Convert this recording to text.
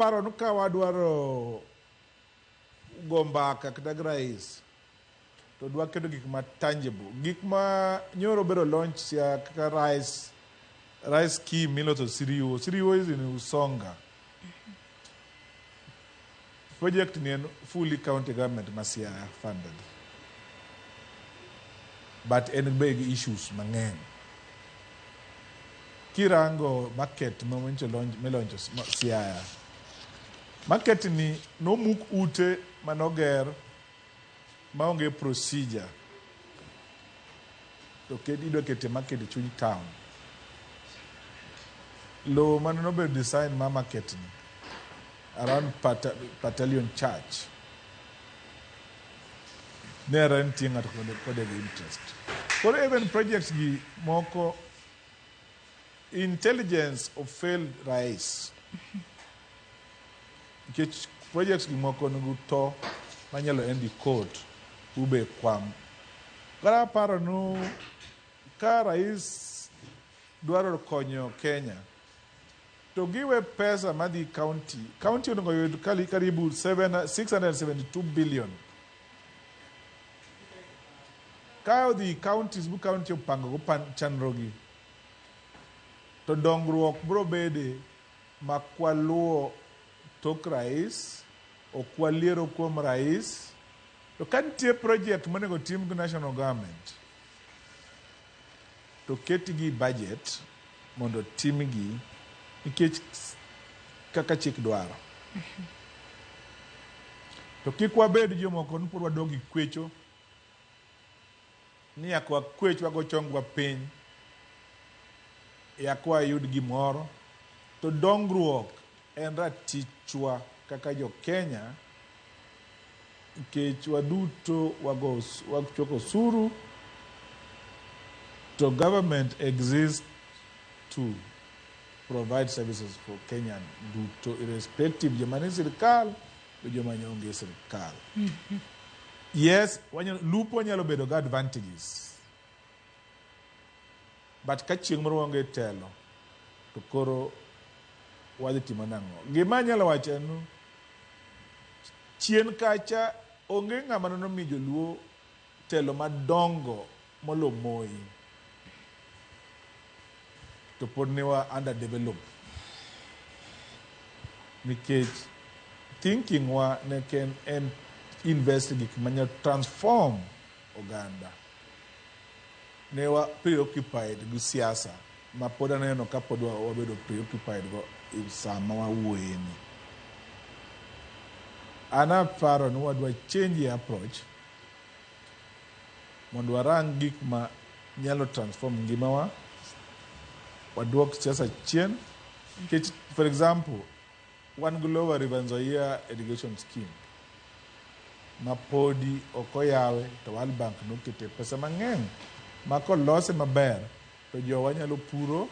Aparo ni ka wadwaro go mbaka kata gi rais to dwa keto gik ma tangible. Gik ma nyoro bedo launch sia kaka rice scheme miloso Siriwo. Siriwo is in Usonga. Project ni en fully county government ma Siaya funded. But en be gi issues mang'eny. Kirango market ma nyocha launch milauncho Siaya. Market ni nomuk ute manoger maonge procedure to idwa kete market e chuny town. Lowo mane nobedo design mar market ni around Battalion Church nere nitie ng'ato kode gi interest. Koro even projects gi moko intelligence of failed rais. Nikech projects gi moko nigi to manyalo endi court ube kwam. Koro aparo nu ka rais dwaro konyo Kenya to giwe pesa madhi county. County onego yud karibu 672 billion. Ka odhi counties bu county opango go chenro gi to dongruok biro bede makwaluwo tok rais, ok waliero kuom rais. To ka nitie project monego tim gi national government to ketgi e budget mondo timgi nikech kaka chik dwaro. To kik wabed jomoko ni pod wadog gi kwecho ni nyaka wakwech wago chongwa piny eka wayud gimoro. To dongruok en ratichwa kaka jo Kenya nikech waduto wachoko osuru to government exists to provide services for Kenyan duto irrespective joma nie sirikal to joma onge e sirikal. Yes, lupo nyalo bedo gi advantages. But ka chieng' moro waonge telo to koro wadhi timo nang'o? Gima anyalo wacho en ni chien kacha onge ng'ama nomiyo joluo telo madongo molo Moi. To pod ne wa underdevelop. Nikech thinking wa ne en invest gik manyalo transform oganda. Ne wa preoccupied gi siasa ma pod aneno ka pod wabedo preoccupied go e sama wawuoye ni. An aparo ni wadwa change the approach mondo warang gik ma nyalo transform ngimawa, waduok siasa chien. Nikech for example, wan gi Lower River Nzoia irrigation scheme ma podi ok oyawe to World Bank nokete pesa mang'eny ma kolose maber to jowa nyalo puro.